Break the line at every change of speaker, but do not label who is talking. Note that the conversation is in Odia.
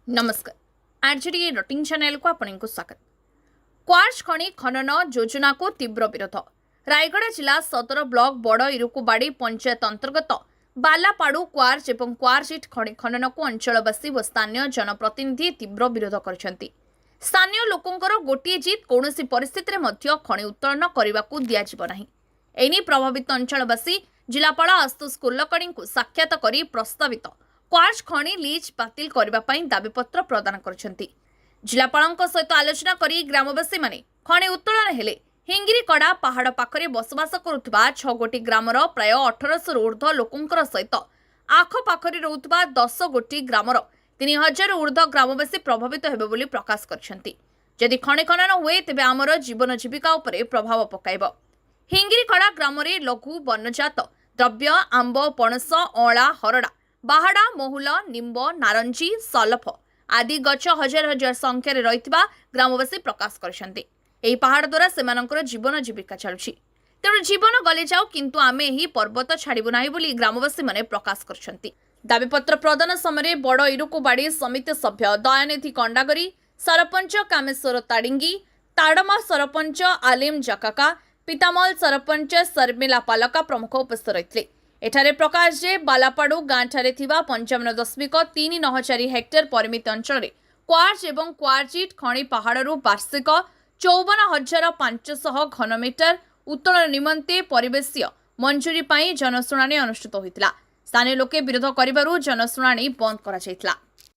ନମସ୍କାର, ଆର୍ଜେଡି ରଟିଂ ଚ୍ୟାନେଲକୁ ଆପଣଙ୍କୁ ସ୍ୱାଗତ। କ୍ୱାର୍ଜ ଖଣି ଖନନ ଯୋଜନାକୁ ତୀବ୍ର ବିରୋଧ। ରାୟଗଡ଼ା ଜିଲ୍ଲା ସଦର ବ୍ଲକ ବଡ଼ ଇରୁକୁବାଡ଼ି ପଞ୍ଚାୟତ ଅନ୍ତର୍ଗତ ବାଲାପାଡୁ କ୍ୱାର୍ଜ ଏବଂ କ୍ୱାର୍ଜିଟ୍ ଖଣି ଖନନକୁ ଅଞ୍ଚଳବାସୀ ଓ ସ୍ଥାନୀୟ ଜନପ୍ରତିନିଧି ତୀବ୍ର ବିରୋଧ କରିଛନ୍ତି। ସ୍ଥାନୀୟ ଲୋକଙ୍କର ଗୋଟିଏ ଜିଦ୍, କୌଣସି ପରିସ୍ଥିତିରେ ମଧ୍ୟ ଖଣି ଉତ୍ତୋଳନ କରିବାକୁ ଦିଆଯିବ ନାହିଁ। ଏନେଇ ପ୍ରଭାବିତ ଅଞ୍ଚଳବାସୀ ଜିଲ୍ଲାପାଳ ଆଶୁତୋଷ କୁଲକର୍ଣ୍ଣୀଙ୍କୁ ସାକ୍ଷାତ କରି ପ୍ରସ୍ତାବିତ କ୍ୱାର୍ଜ ଖଣି ଲିଜ୍ ବାତିଲ କରିବା ପାଇଁ ଦାବିପତ୍ର ପ୍ରଦାନ କରିଛନ୍ତି। ଜିଲ୍ଲାପାଳଙ୍କ ସହିତ ଆଲୋଚନା କରି ଗ୍ରାମବାସୀମାନେ ଖଣି ଉତ୍ତୋଳନ ହେଲେ ହିଙ୍ଗିରିକଡ଼ା ପାହାଡ଼ ପାଖରେ ବସବାସ କରୁଥିବା 6 ଗୋଟି ଗ୍ରାମର ପ୍ରାୟ 1800ରୁ ଉର୍ଦ୍ଧ୍ୱ ଲୋକଙ୍କର ସହିତ ଆଖପାଖରେ ରହୁଥିବା 10 ଗୋଟି ଗ୍ରାମର 3000ରୁ ଉର୍ଦ୍ଧ୍ୱ ଗ୍ରାମବାସୀ ପ୍ରଭାବିତ ହେବେ ବୋଲି ପ୍ରକାଶ କରିଛନ୍ତି। ଯଦି ଖଣି ଖନନ ହୁଏ, ତେବେ ଆମର ଜୀବନ ଜୀବିକା ଉପରେ ପ୍ରଭାବ ପକାଇବ। ହିଙ୍ଗିରିକଡ଼ା ଗ୍ରାମରେ ଲଘୁ ବନଜାତ ଦ୍ରବ୍ୟ ଆମ୍ବ, ପଣସ, ଅଁଳା, ହରଡ଼ା, ବାହାଡ଼ା, ମହୁଲ, ନିମ୍ବ, ନାରଞ୍ଜି, ସଲଫ ଆଦି ଗଛ ହଜାର ହଜାର ସଂଖ୍ୟାରେ ରହିଥିବା ଗ୍ରାମବାସୀ ପ୍ରକାଶ କରିଛନ୍ତି। ଏହି ପାହାଡ଼ ଦ୍ୱାରା ସେମାନଙ୍କର ଜୀବନ ଜୀବିକା ଚାଲୁଛି। ତେଣୁ ଜୀବନ ଗଲେ ଯାଉ, କିନ୍ତୁ ଆମେ ଏହି ପର୍ବତ ଛାଡ଼ିବୁ ନାହିଁ ବୋଲି ଗ୍ରାମବାସୀମାନେ ପ୍ରକାଶ କରିଛନ୍ତି। ଦାବିପତ୍ର ପ୍ରଦାନ ସମୟରେ ବଡ଼ ଇରୁକୁବାଡ଼ି ସମିତି ସଭ୍ୟ ଦୟାନିଧି କଣ୍ଡାଗରି, ସରପଞ୍ଚ କାମେଶ୍ୱର ତାଡିଙ୍ଗି, ତାଡ଼ମା ସରପଞ୍ଚ ଆଲିମ ଜକାକା, ପିତାମଲ ସରପଞ୍ଚ ଶର୍ମିଲା ପାଲକା ପ୍ରମୁଖ ଉପସ୍ଥିତ ରହିଥିଲେ। ଏଠାରେ ପ୍ରକାଶ ଯେ ବାଲାପାଡୁ ଗାଁଠାରେ ଥିବା 55.394 ହେକ୍ଟର ପରିମିତ ଅଞ୍ଚଳରେ କ୍ୱାର୍ଜ ଏବଂ କ୍ୱାର୍ଜିଟ୍ ଖଣି ପାହାଡ଼ରୁ ବାର୍ଷିକ 54,500 ଘନମିଟର ଉତ୍ତୋଳନ ନିମନ୍ତେ ପରିବେଶୀୟ ମଞ୍ଜୁରୀ ପାଇଁ ଜନଶୁଣାଣି ଅନୁଷ୍ଠିତ ହୋଇଥିଲା। ସ୍ଥାନୀୟ ଲୋକେ ବିରୋଧ କରିବାରୁ ଜନଶୁଣାଣି ବନ୍ଦ କରାଯାଇଥିଲା।